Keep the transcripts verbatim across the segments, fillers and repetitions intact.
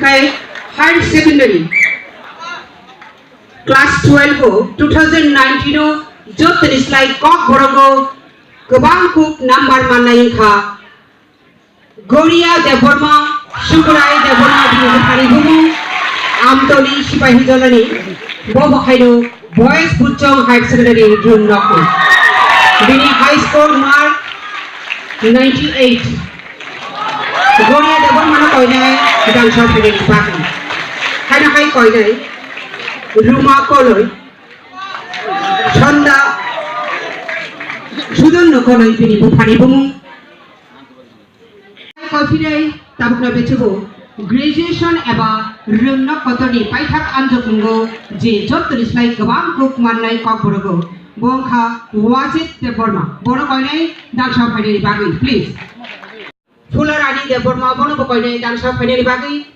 Khai higher secondary class twelve o two thousand nineteen o jotoni slai kok borogo kwbang kuk number mannai wngkha. Goria Debbarma, Sukurai Debbarma bini buphani bumung, Amtoli Sipahi Jolani, bo bo haino Boys Buchong Higher Secondary Room Nokni. Bini high score mark ninety eight. Goria Debbarmano koinai dangsa phainani bagwi. Haino hai koinai Ruma Koloi, Sonda Sudan Nokoloi bini buphani bumung. Kophirwi tabukno bechebo graduation eba rwngno kotorni paithak anjokmungo je jotoni slai kwbang kuk mannai kokborogo bo wngkha Wajit Debbarma. Bono koinai dangsa phainani bagwi, please. Phularani Debbarma, bono bo koinai dangsa phainani bagwi.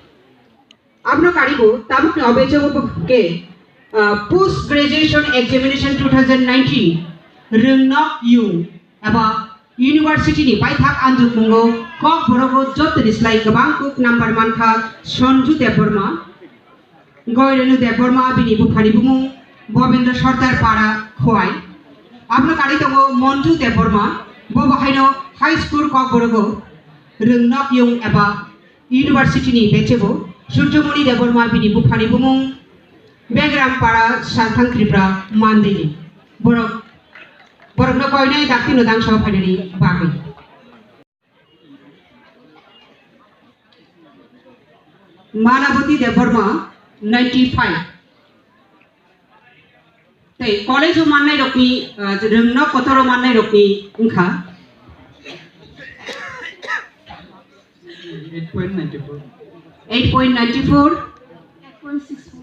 Abono karibo tabukni obechebo ke, ah, Post Graduation Examination two thousand nineteen rwngnok yung eba University ni paithak anjukmungo kokborogo jotoni slai kwbang kuk number mankha Sonju Debbarma, Goirenu Debbarma bini buphani bumung, Bobendra Sardar Para Khowai. Abono kari tongo Monju Debbarma, bo bo haino high school kokborogo rwngnok yung eba University ni bechebo Surjomoni Debbarma bini buphani bumung, Begram Para, Salthang Tripura, Mandini. Borok, borokno koinai daktino dangsa phainani bagwi. Manaboti Debbarma, ninety five. Tei college o mannai rokni, ah, rwngno kotoro mannai rokni wngkha eight point nine four. Eight point nine four. Eight point six four.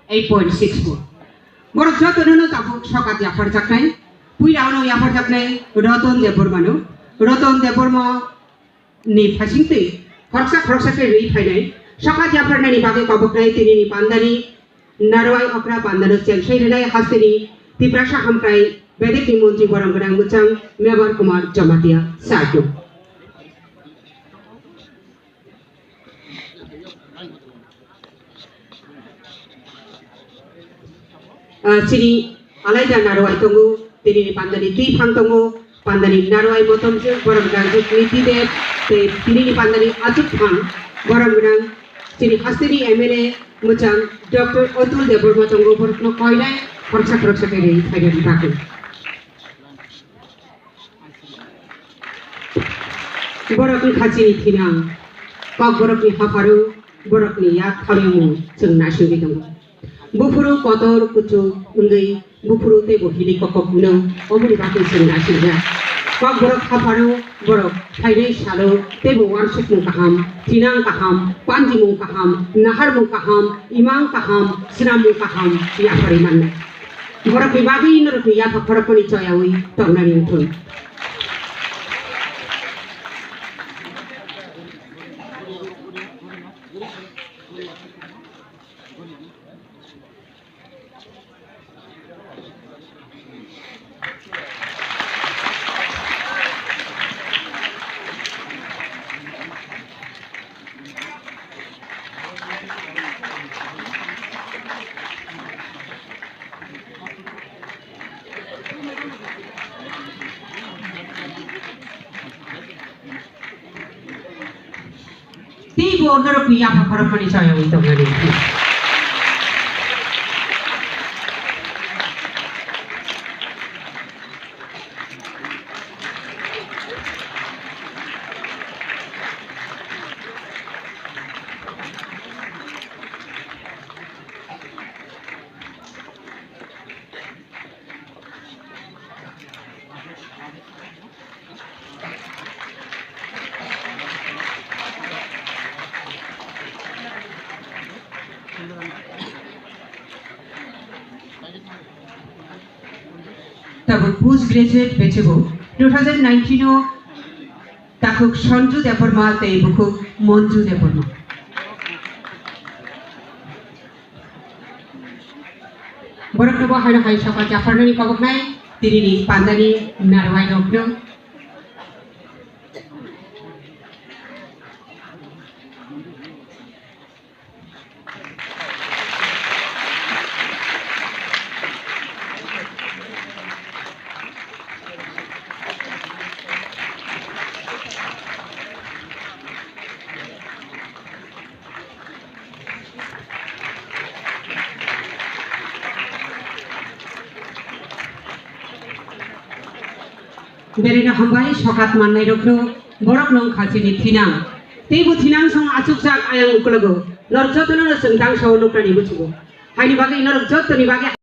Eight point six four. Borok jotono no tabuk sokat yapharjaknai, puila ono yapharjaknai Roton Debbarmano. Roton Debbarma ni phasingtwi khoroksa khoroksa khe rwi phainai, sokat yapharnani bagwi koboknai tinini pandani narwai okra pandano chengshai rwnai hasteni Tiprasa Hamkrai bedekni montri borom gwnang mwchang Mebar Kumar Jamatia Sardu. Ah, chini alaida narwai tongo, tinini pandani twi phang tongo, pandani narwai motomjwk, borom gwnang jwk niti dep, tei tinini pandani achuk phang, borom gwnang chini hasteni M L A mwchang Doctor Atul Debbarma tongo, borokno koinai khoroksa khoroksa khe rwi phainani bagwi. Borok wngkha chini thinang, Kokborokni hapharo borokni yak thaoyamung chwng naisingwi tongo. Buphuru kotor kuchuk wngwi buphuru teibo hili kokok hino, oboni bagwi chwng naisingya. Kokborok hapharo borok phainai salo teibo uansukmung kaham, thinang kaham, panjimung kaham, naharmung kaham, imang kaham, swnammung kaham yapharwi mannai. Borokni bagwi norokni yapha khorokmani choyaui tongnani wngthun. Teibo norokni yapha khorokmani choyaui tongnani. Tabuk post graduate bechebo two thousand nineteen o takhuk Sonju Debbarma tei bukhuk Monju Debbarma. Borokno bo haino hai sokat yapharnani koboknai tinini pandani narwai rokno. Berino hambai sokat mannai rokno, borok nung khachini thinang. Teibo thinang song achukjak ayang uklogo. Norok jotono no chwng dangsa o nuknani buchugo. Haini bagwi norok jotoni bagwi